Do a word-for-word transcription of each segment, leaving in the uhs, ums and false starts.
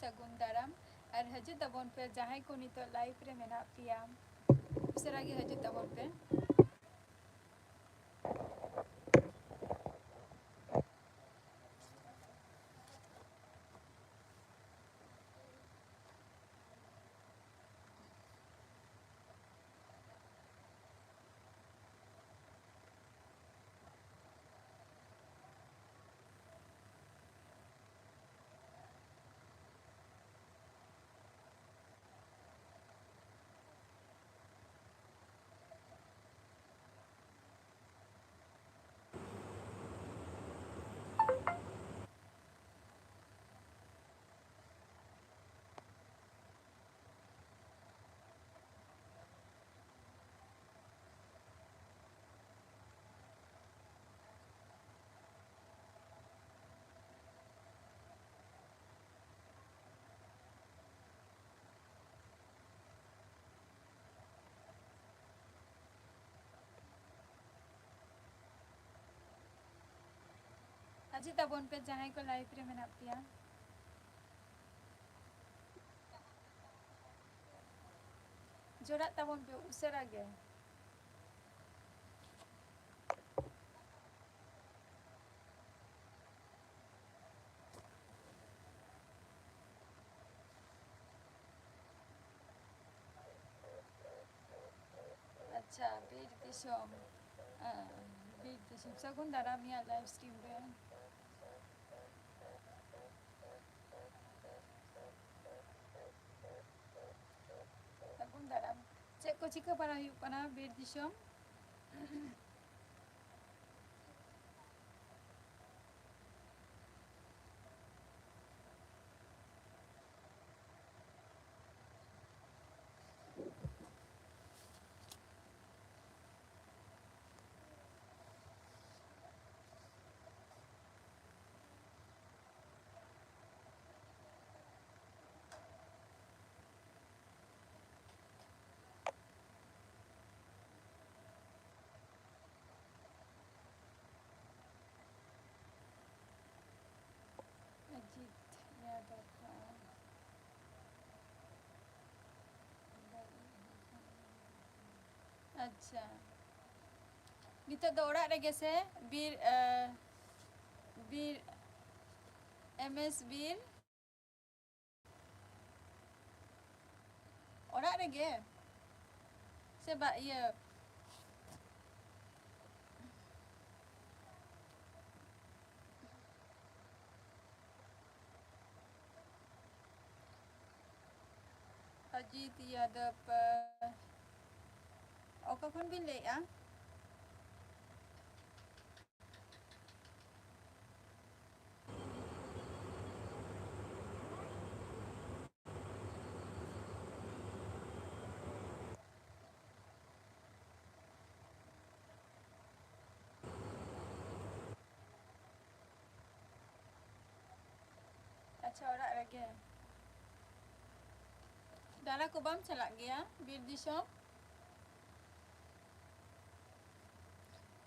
ᱥᱟᱹᱜᱩᱱ ᱫᱟᱨᱟᱢ᱾ ᱟᱨ ᱦᱤᱡᱩᱜ ᱛᱟᱵᱚᱱ ᱯᱮ, ᱡᱟᱦᱟᱸᱭ ᱠᱚ ᱱᱤᱛᱚᱜ live ᱨᱮ ᱢᱮᱱᱟᱜ ᱯᱮᱭᱟ, ᱩᱥᱟᱹᱨᱟ ᱜᱮ ᱦᱤᱡᱩᱜ ᱛᱟᱵᱚᱱ ᱯᱮ᱾ ᱦᱤᱡᱩᱜ ᱛᱟᱵᱚᱱ ᱯᱮ, ᱡᱟᱦᱟᱸᱭ ᱠᱚ live ᱨᱮ ᱢᱮᱱᱟᱜ ᱯᱮᱭᱟ, ᱡᱚᱲᱟᱜ ᱛᱟᱵᱚᱱ ᱯᱮ ᱩᱥᱟᱹᱨᱟ ᱜᱮ᱾ ᱟᱪᱪᱷᱟ, ᱵᱤᱨ ᱫᱤᱥᱚᱢ, ᱟᱸ, ᱵᱤᱨ ᱫᱤᱥᱚᱢ᱾ ᱥᱟᱹᱜᱩᱱ ᱫᱟᱨᱟᱢ ᱤᱧᱟᱹᱜ live stream ᱨᱮ᱾ ᱥᱟᱹᱜᱩᱱ ᱫᱟᱨᱟᱢ᱾ ᱪᱮᱫ ᱠᱚ ᱪᱤᱠᱟᱹ ᱵᱟᱲᱟ ᱦᱩᱭᱩᱜ ᱠᱟᱱᱟ ᱵᱤᱨ ᱫᱤᱥᱚᱢ? ᱟᱪᱪᱷᱟ, ᱱᱤᱛᱚᱜ ᱫᱚ ᱚᱲᱟᱜ ᱨᱮᱜᱮ ᱥᱮ? ᱵᱤᱨ, ᱮ, ᱵᱤᱨ, ᱮᱢ ᱮᱥ ᱵᱤᱨ, ᱚᱲᱟᱜ ᱨᱮᱜᱮ ᱥᱮ ᱵᱟ-, ᱤᱭᱟᱹ, ᱚᱡᱤᱛ ᱭᱟᱫᱚᱵ, ᱚᱠᱟ ᱠᱷᱚᱱ ᱵᱤᱱ ᱞᱟᱹᱭᱮᱫᱼᱟ? ᱟᱪᱪᱷᱟ, ᱚᱲᱟᱜ ᱨᱮᱜᱮ᱾ ᱫᱟᱬᱟ ᱠᱚ ᱵᱟᱢ ᱪᱟᱞᱟᱜ ᱜᱮᱭᱟ ᱵᱤᱨ ᱫᱤᱥᱚᱢ?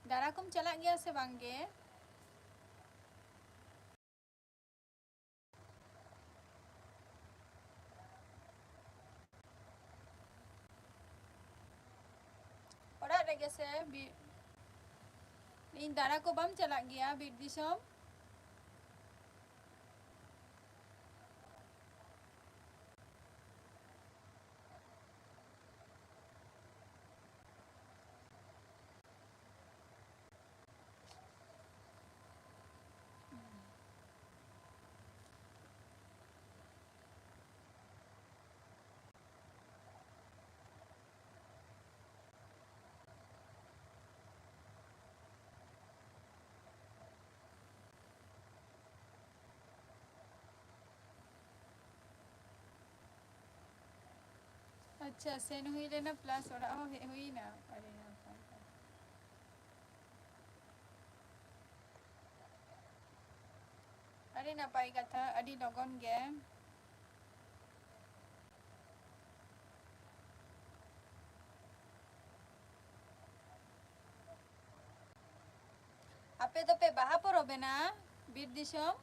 ᱫᱟᱬᱟ ᱠᱚᱢ ᱪᱟᱞᱟᱜ ᱜᱮᱭᱟ ᱥᱮ ᱵᱟᱝ ᱜᱮ? ᱚᱲᱟᱜ ᱨᱮᱜᱮ ᱥᱮ ᱵᱤᱨ, ᱤᱧ ᱫᱟᱬᱟ ᱠᱚ ᱵᱟᱢ ᱪᱟᱞᱟᱜ ᱜᱮᱭᱟ ᱵᱤᱨ ᱫᱤᱥᱚᱢ? ᱟᱪᱪᱷᱟ, ᱥᱮᱱ ᱦᱩᱭ ᱞᱮᱱᱟ plus ᱚᱲᱟᱜ ᱦᱚᱸ ᱦᱮᱡ ᱦᱩᱭᱱᱟ᱾ ᱟᱹᱰᱤ ᱱᱟᱯᱟᱭ ᱠᱟᱛᱷᱟ᱾ ᱟᱹᱰᱤ ᱱᱟᱯᱟᱭ ᱠᱟᱛᱷᱟ, ᱟᱹᱰᱤ ᱞᱚᱜᱚᱱ ᱜᱮ᱾ ᱟᱯᱮ ᱫᱚᱯᱮ ᱵᱟᱦᱟ ᱯᱚᱨᱚᱵᱽ ᱮᱱᱟ ᱵᱤᱨ ᱫᱤᱥᱚᱢ?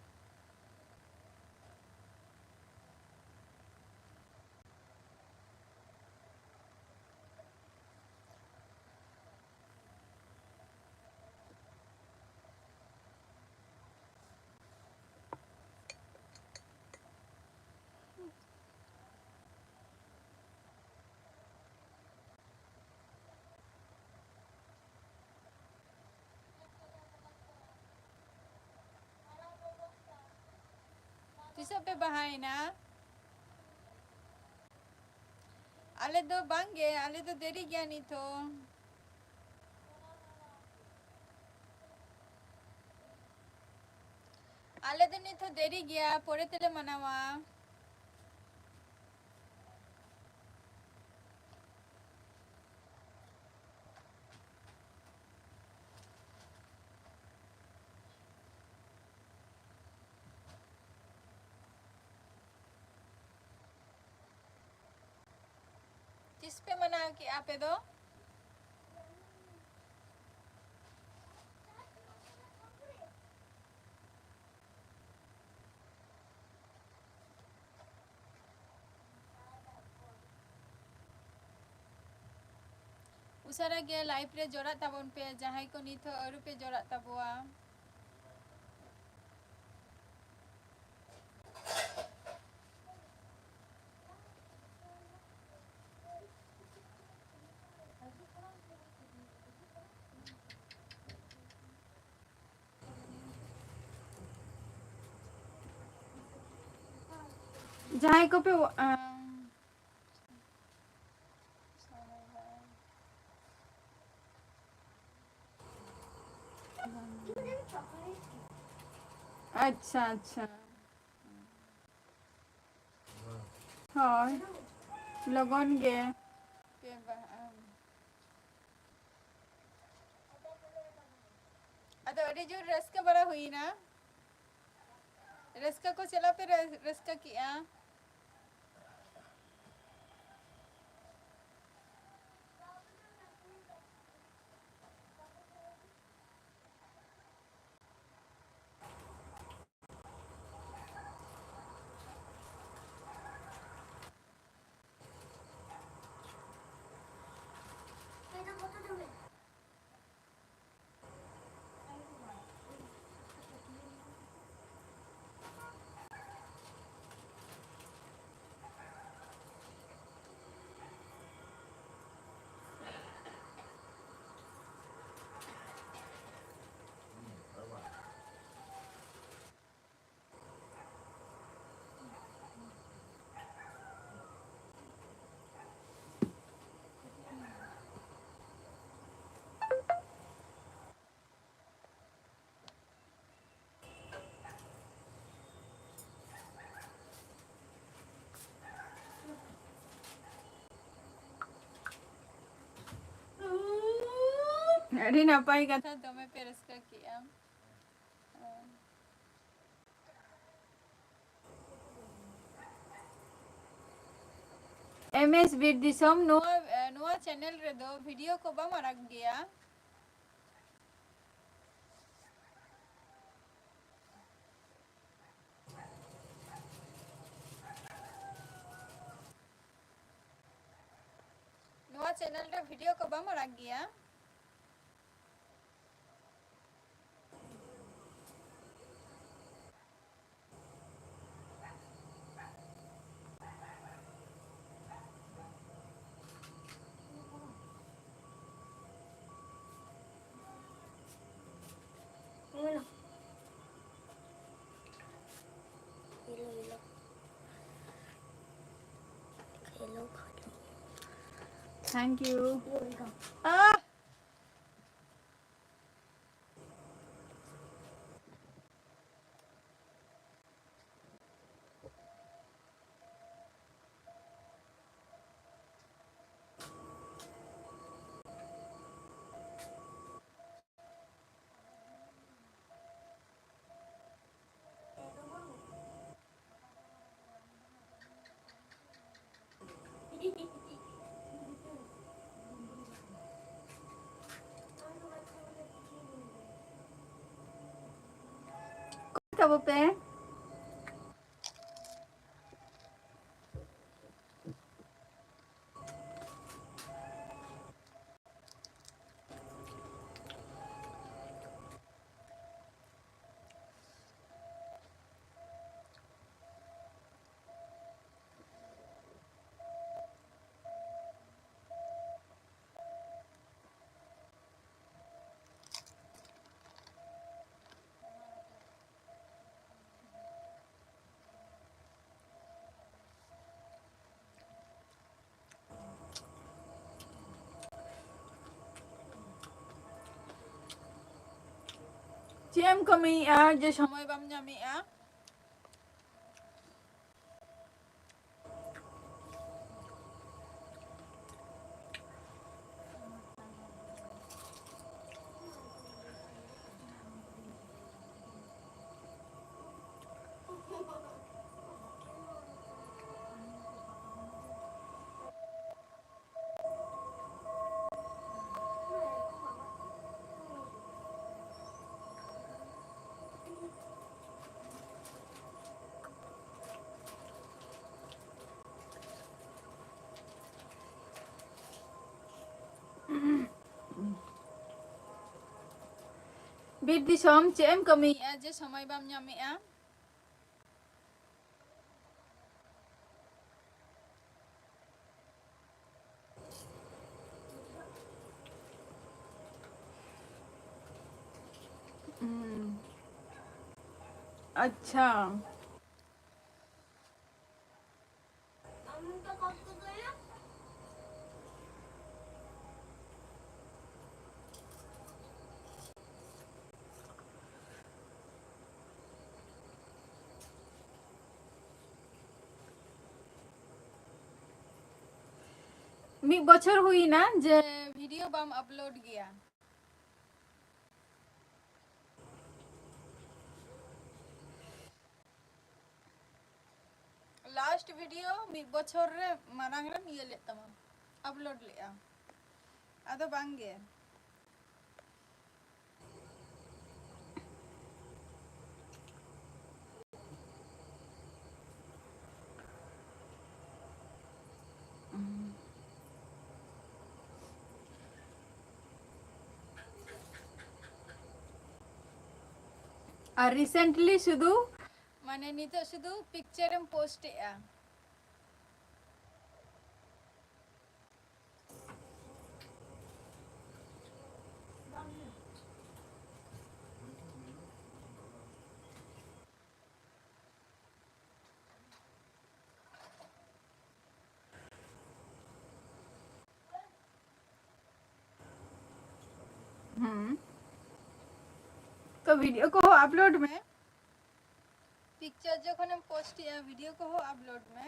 ᱪᱮᱫ ᱯᱮ ᱵᱟᱦᱟᱭᱮᱱᱟ? ᱟᱞᱮ ᱫᱚ ᱵᱟᱝ ᱜᱮ, ᱟᱞᱮ ᱫᱚ ᱫᱮᱨᱤ ᱜᱮᱭᱟ ᱱᱤᱛ ᱦᱚᱸ᱾ ᱟᱞᱮ ᱫᱚ ᱱᱤᱛ ᱦᱚᱸ ᱫᱮᱨᱤ ᱜᱮᱭᱟ, ᱯᱚᱨᱮ ᱛᱮᱞᱮ ᱢᱟᱱᱟᱣᱟ᱾ ᱛᱤᱥ ᱯᱮ ᱢᱟᱱᱟᱣ ᱠᱮᱜᱼᱟ ᱟᱯᱮ ᱫᱚ? ᱩᱥᱟᱹᱨᱟ ᱜᱮ live ᱨᱮ ᱡᱚᱲᱟᱜ ᱛᱟᱵᱚᱱ ᱯᱮ, ᱡᱟᱦᱟᱸᱭ ᱠᱚ ᱱᱤᱛ ᱦᱚᱸ ᱟᱹᱣᱨᱤ ᱯᱮ ᱡᱚᱲᱟᱜ ᱛᱟᱵᱚᱣᱟ᱾ ᱡᱟᱦᱟᱸᱭ ᱠᱚᱯᱮ, ᱟᱸ, ᱟᱪᱪᱷᱟ, ᱟᱪᱪᱷᱟ᱾ ᱦᱳᱭ, ᱞᱚᱜᱚᱱ ᱜᱮ᱾ ᱯᱮ ᱵᱟᱦᱟ᱾ ᱟᱫᱚ ᱟᱹᱰᱤ ᱡᱳᱨ ᱨᱟᱹᱥᱠᱟᱹ ᱵᱟᱲᱟ ᱦᱩᱭᱱᱟ᱾ ᱨᱟᱹᱥᱠᱟᱹ ᱠᱚ ᱪᱮᱫ ᱞᱮᱠᱟ ᱯᱮ ᱨᱟᱹ-, ᱨᱟᱹᱥᱠᱟᱹ ᱠᱮᱜᱼᱟ? ᱟᱹᱰᱤ ᱱᱟᱯᱟᱭ ᱠᱟᱛᱷᱟ, ᱫᱚᱢᱮ ᱯᱮ ᱨᱟᱹᱥᱠᱟᱹ ᱠᱮᱜᱼᱟ᱾ ᱮᱢ ᱮᱥ ᱵᱤᱨ ᱫᱤᱥᱚᱢ, ᱱᱚᱣᱟ, ᱱᱚᱣᱟ ᱪᱮᱱᱮᱞ ᱨᱮᱫᱚ ᱵᱷᱤᱰᱤᱭᱳ ᱠᱚ ᱵᱟᱢ ᱟᱲᱟᱜ ᱜᱮᱭᱟ? ᱱᱚᱣᱟ ᱪᱮᱱᱮᱞ ᱨᱮ ᱵᱷᱤᱰᱤᱭᱳ ᱠᱚ ᱵᱟᱢ ᱟᱲᱟᱜ ᱜᱮᱭᱟ? Thank you. Ah! ᱛᱟᱵᱚ ᱯᱮ᱾ ᱪᱮᱫ ᱮᱢ ᱠᱟᱹᱢᱤᱭᱮᱫᱼᱟ ᱡᱮ ᱥᱚᱢᱚᱭ ᱵᱟᱢ ᱧᱟᱢᱮᱫᱼᱟ? ᱵᱤᱨ ᱫᱤᱥᱚᱢ, ᱪᱮᱫ ᱮᱢ ᱠᱟᱹᱢᱤᱭᱮᱫᱼᱟ ᱡᱮ ᱥᱚᱢᱚᱭ ᱵᱟᱢ ᱧᱟᱢᱮᱫᱼᱟ? ᱦᱩᱸ᱾ ᱟᱪᱪᱷᱟ᱾ ᱢᱤᱫ ᱵᱚᱪᱷᱚᱨ ᱦᱩᱭᱱᱟ ᱡᱮ ᱵᱷᱤᱰᱤᱭᱳ ᱵᱟᱢ ᱟᱯᱞᱳᱰ ᱜᱮᱭᱟ᱾ ᱞᱟᱥᱴ ᱵᱷᱤᱰᱤᱭᱳ ᱢᱤᱫ ᱵᱚᱪᱷᱚᱨ ᱨᱮ ᱢᱟᱲᱟᱝ ᱨᱮᱢ ᱤᱭᱟᱹ ᱞᱮᱫ ᱛᱟᱢᱟ, ᱟᱯᱞᱳᱰ ᱞᱮᱫᱼᱟ, ᱟᱫᱚ ᱵᱟᱝ ᱜᱮ᱾ ᱟᱨ recently ᱥᱩᱫᱷᱩ, ᱢᱟᱱᱮ, ᱱᱤᱛᱚᱜ ᱥᱩᱫᱷᱩ ᱯᱤᱠᱪᱟᱨ ᱮᱢ ᱯᱳᱥᱴ ᱮᱜᱼᱟ᱾ ᱦᱩᱸ᱾ ᱛᱚ ᱵᱷᱤᱰᱤᱭᱳ ᱠᱚᱦᱚᱸ ᱟᱯᱞᱳᱰ ᱢᱮ᱾ ᱯᱤᱠᱪᱟᱨ ᱡᱚᱠᱷᱚᱱᱮᱢ ᱯᱳᱥᱴ ᱮᱜᱼᱟ, ᱵᱷᱤᱰᱤᱭᱳ ᱠᱚᱦᱚᱸ ᱟᱯᱞᱳᱰ ᱢᱮ᱾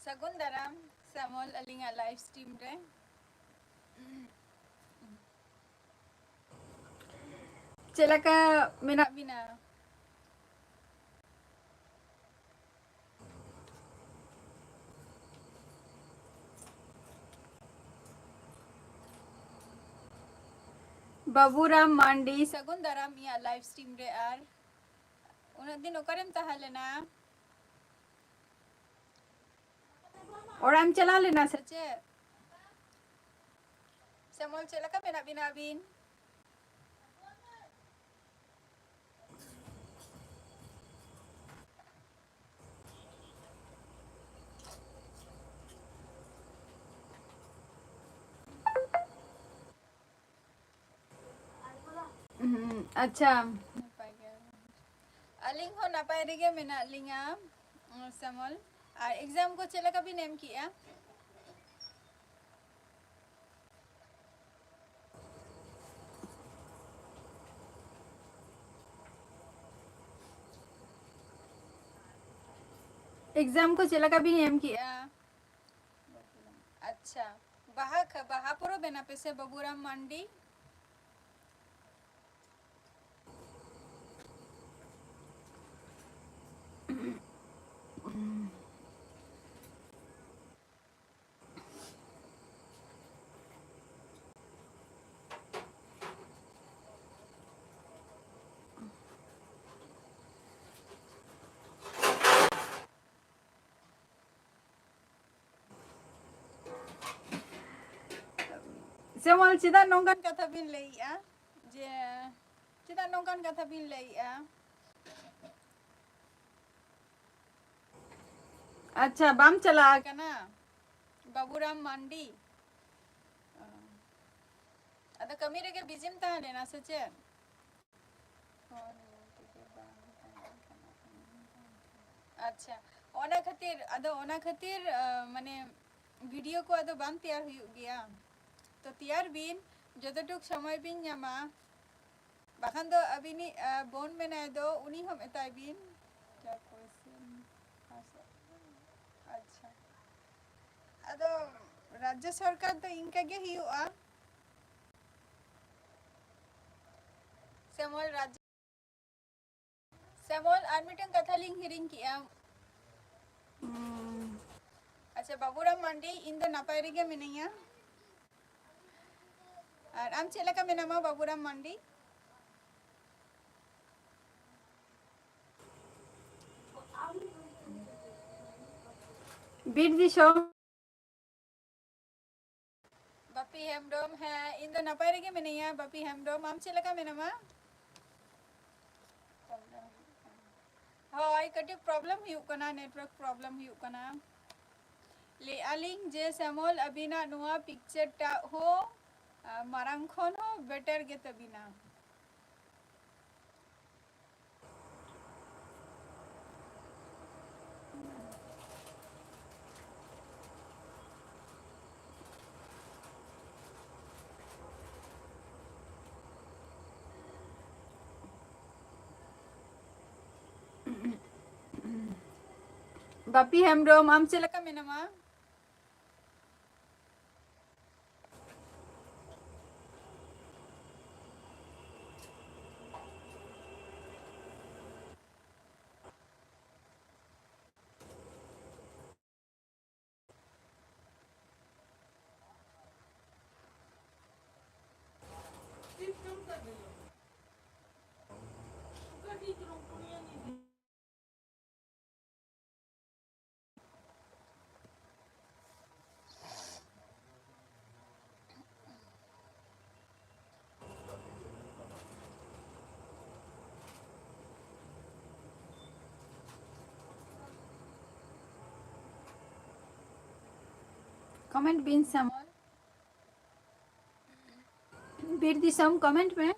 ᱥᱟᱹᱜᱩᱱ ᱫᱟᱨᱟᱢ ᱥᱮ ᱟᱢᱚᱞ ᱟᱹᱞᱤᱧᱟᱜ ᱞᱟᱭᱤᱵᱷ ᱥᱴᱨᱤᱢ ᱨᱮ᱾ ᱪᱮᱫ ᱞᱮᱠᱟ ᱢᱮᱱᱟᱜ ᱵᱤᱱᱟ? ᱵᱟᱹᱵᱩᱨᱟᱢ ᱢᱟᱱᱰᱤ, ᱥᱟᱹᱜᱩᱱ ᱫᱟᱨᱟᱢ ᱤᱧᱟᱹᱜ live stream ᱨᱮ᱾ ᱟᱨ ᱩᱱᱟᱹᱜ ᱫᱤᱱ ᱚᱠᱟᱨᱮᱢ ᱛᱟᱦᱮᱸ ᱞᱮᱱᱟ? ᱚᱲᱟᱜ ᱮᱢ ᱪᱟᱞᱟᱣ ᱞᱮᱱᱟ ᱥᱮ ᱪᱮᱫ? ᱥᱮᱢᱚᱞ, ᱪᱮᱫ ᱞᱮᱠᱟ ᱢᱮᱱᱟᱜ ᱵᱤᱱᱟ ᱟᱹᱵᱤᱱ? ᱦᱩᱸ, ᱟᱪᱪᱷᱟ᱾ ᱱᱟᱯᱟᱭ ᱜᱮ᱾ ᱟᱹᱞᱤᱧ ᱦᱚᱸ ᱱᱟᱯᱟᱭ ᱨᱮᱜᱮ ᱢᱮᱱᱟᱜ ᱞᱤᱧᱟ, ᱩᱸ, ᱥᱮᱢᱚᱞ᱾ ᱟᱨ exam ᱠᱚ ᱪᱮᱫ ᱞᱮᱠᱟ ᱵᱤᱱ ᱮᱢ ᱠᱮᱜᱼᱟ? Exam ᱠᱚ ᱪᱮᱫ ᱞᱮᱠᱟ ᱵᱤᱱ ᱮᱢ ᱠᱮᱜᱼᱟ? ᱟᱪᱪᱷᱟ, ᱵᱟᱦᱟ ᱠᱷᱟ-, ᱵᱟᱦᱟ ᱯᱚᱨᱚᱵᱽ ᱮᱱᱟ ᱯᱮ ᱥᱮ ᱵᱟᱹᱵᱩᱨᱟᱢ ᱢᱟᱱᱰᱤ? ᱥᱮᱢᱚᱞ, ᱪᱮᱫᱟᱜ ᱱᱚᱝᱠᱟᱱ ᱠᱟᱛᱷᱟ ᱵᱤᱱ ᱞᱟᱹᱭᱮᱜᱼᱟ? ᱡᱮ ᱪᱮᱫᱟᱜ ᱱᱚᱝᱠᱟᱱ ᱠᱟᱛᱷᱟ ᱵᱤᱱ ᱞᱟᱹᱭᱮᱜᱼᱟ? ᱟᱪᱪᱷᱟ, ᱵᱟᱢ ᱪᱟᱞᱟᱣ ᱟᱠᱟᱱᱟ ᱵᱟᱵᱩᱨᱟᱢ ᱢᱟᱱᱰᱤ? ᱚ᱾ ᱟᱫᱚ ᱠᱟᱹᱢᱤ ᱨᱮᱜᱮ ᱵᱤᱡᱤᱢ ᱛᱟᱦᱮᱸ ᱞᱮᱱᱟ ᱥᱮ ᱪᱮᱫ? ᱯᱷᱳᱱ ᱧᱮᱞ ᱛᱮᱜᱮ ᱵᱟᱝ ᱛᱟᱦᱮᱸ ᱠᱟᱱᱟ᱾ ᱟᱪᱪᱷᱟ, ᱚᱱᱟ ᱠᱷᱟᱹᱛᱤᱨ, ᱟᱫᱚ ᱚᱱᱟ ᱠᱷᱟᱹᱛᱤᱨ, ᱟ, ᱢᱟᱱᱮ video ᱠᱚ ᱟᱫᱚ ᱵᱟᱝ ᱛᱮᱭᱟᱨ ᱦᱩᱭᱩᱜ ᱜᱮᱭᱟ᱾ ᱛᱚ ᱛᱮᱭᱟᱨ ᱵᱤᱱ, ᱡᱚᱛᱚᱴᱩᱠ ᱥᱚᱢᱚᱭ ᱵᱤᱱ ᱧᱟᱢᱟ᱾ ᱵᱟᱠᱷᱟᱱ ᱫᱚ ᱟᱹᱵᱤᱱᱤᱡ, ᱟ, ᱵᱳᱱ ᱢᱮᱱᱟᱭ ᱫᱚ, ᱩᱱᱤ ᱦᱚᱸ ᱢᱮᱛᱟᱭ ᱵᱤᱱ᱾ ᱟᱪᱪᱷᱟ, ᱟᱫᱚ ᱨᱟᱡᱽᱡᱚ ᱥᱚᱨᱠᱟᱨ ᱫᱚ ᱤᱱᱠᱟᱹ ᱜᱮ ᱦᱩᱭᱩᱜᱼᱟ᱾ ᱥᱮᱢᱚᱞ ᱨᱟᱡᱽ-, ᱥᱮᱢᱚᱞ, ᱟᱨ ᱢᱤᱫᱴᱟᱝ ᱠᱟᱛᱷᱟ ᱞᱤᱧ ᱦᱤᱲᱤᱧ ᱠᱮᱜᱼᱟ᱾ ᱩᱸ, ᱟᱪᱪᱷᱟ, ᱵᱟᱵᱩᱨᱟᱢ ᱢᱟᱱᱰᱤ, ᱤᱧ ᱫᱚ ᱱᱟᱯᱟᱭ ᱨᱮᱜᱮ ᱢᱤᱱᱟᱹᱧᱟ᱾ ᱟ, ᱟᱨ ᱟᱢ ᱪᱮᱫ ᱞᱮᱠᱟ ᱢᱮᱱᱟᱢᱟ, ᱵᱟᱵᱩᱨᱟᱢ ᱢᱟᱱᱰᱤ? ᱵᱤᱨ ᱫᱤᱥᱚᱢ᱾ ᱵᱟᱯᱤ ᱦᱮᱢᱵᱨᱚᱢ, ᱦᱮᱸ, ᱤᱧ ᱫᱚ ᱱᱟᱯᱟᱭ ᱨᱮᱜᱮ ᱢᱮᱱᱟᱹᱧᱟ᱾ ᱵᱟᱯᱤ ᱦᱮᱢᱵᱨᱚᱢ, ᱟᱢ ᱪᱮᱫ ᱞᱮᱠᱟ ᱢᱮᱱᱟᱢᱟ? ᱦᱳᱭ, ᱠᱟᱹᱴᱤᱡ problem ᱦᱩᱭᱩᱜ ᱠᱟᱱᱟ, network problem ᱦᱩᱭᱩᱜ ᱠᱟᱱᱟ᱾ ᱞᱟᱹᱭᱮᱫᱼᱟ ᱞᱤᱧ ᱡᱮ ᱥᱮᱢᱚᱞ, ᱟᱹᱵᱤᱱᱟᱜ ᱱᱚᱣᱟ picture ᱴᱟᱜ ᱦᱚᱸ, ᱟ, ᱢᱟᱨᱟᱝ ᱠᱷᱚᱱ ᱦᱚᱸ better ᱜᱮ ᱛᱟᱹᱵᱤᱱᱟ᱾ ᱵᱟᱯᱤ ᱦᱮᱢᱵᱨᱚᱢ, ᱟᱢ ᱪᱮᱫ ᱞᱮᱠᱟ ᱢᱮᱱᱟᱢᱟ? Comment ᱵᱤᱱ ᱥᱟᱢᱚᱞ᱾ ᱵᱤᱨ ᱫᱤᱥᱚᱢ, comment ᱢᱮ᱾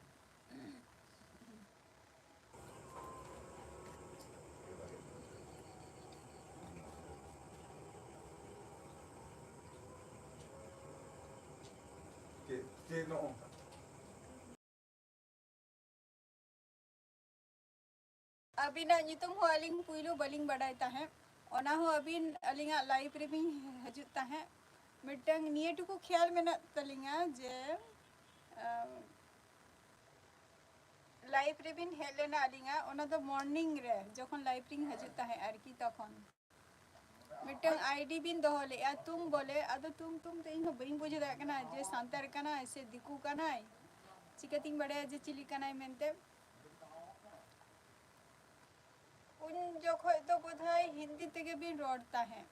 ᱪᱮᱫ, ᱪᱮᱫ ᱱᱚᱜᱼᱚ ᱱᱚᱝᱠᱟ? ᱟᱹᱵᱤᱱᱟᱜ ᱧᱩᱛᱩᱢ ᱦᱚᱸ ᱟᱹᱞᱤᱧ ᱯᱩᱭᱞᱩ ᱵᱟᱹᱞᱤᱧ ᱵᱟᱰᱟᱭ ᱛᱟᱦᱮᱸᱫ, ᱚᱱᱟ ᱦᱚᱸ ᱟᱹᱵᱤᱱ ᱟᱹᱞᱤᱧᱟᱜ live ᱨᱮᱵᱤᱱ ᱦᱤᱡᱩᱜ ᱛᱟᱦᱮᱸᱫ᱾ ᱢᱤᱫᱴᱟᱝ ᱱᱤᱭᱟᱹ ᱴᱩᱠᱩ ᱠᱷᱮᱭᱟᱞ ᱢᱮᱱᱟᱜ ᱛᱟᱹᱞᱤᱧᱟ ᱡᱮ, ᱟᱢ, live ᱨᱮᱵᱤᱱ ᱦᱮᱡ ᱞᱮᱱᱟ ᱟᱹᱞᱤᱧᱟᱜ, ᱚᱱᱟ ᱫᱚ morning ᱨᱮ, ᱡᱚᱠᱷᱚᱱ live ᱨᱤᱧ ᱦᱤᱡᱩᱜ ᱛᱟᱦᱮᱸᱫ ᱟᱨᱠᱤ, ᱛᱚᱠᱷᱚᱱ᱾ ᱢᱤᱫᱴᱟᱝ ᱟᱭᱰᱤ ᱵᱤᱱ ᱫᱚᱦᱚ ᱞᱮᱫᱼᱟ, ᱛᱩᱢ ᱵᱚᱞᱮ᱾ ᱟᱫᱚ ᱛᱩᱢ ᱛᱩᱢ ᱛᱮ ᱤᱧ ᱦᱚᱸ ᱵᱟᱹᱧ ᱵᱩᱡᱷᱟᱹᱣ ᱫᱟᱲᱮᱭᱟᱜ ᱠᱟᱱᱟ ᱡᱮ ᱥᱟᱱᱛᱟᱲ ᱠᱟᱱᱟᱭ ᱥᱮ ᱫᱤᱠᱩ ᱠᱟᱱᱟᱭ, ᱪᱤᱠᱟᱹᱛᱤᱧ ᱵᱟᱲᱟᱭᱟ ᱡᱮ ᱪᱤᱞᱤ ᱠᱟᱱᱟᱭ ᱢᱮᱱᱛᱮ? ᱩᱱ ᱡᱚᱠᱷᱚᱡ ᱫᱚ ᱵᱳᱫᱷᱚᱭ ᱦᱤᱱᱫᱤ ᱛᱮᱜᱮ ᱵᱤᱱ ᱨᱚᱲ ᱛᱟᱦᱮᱸᱫ᱾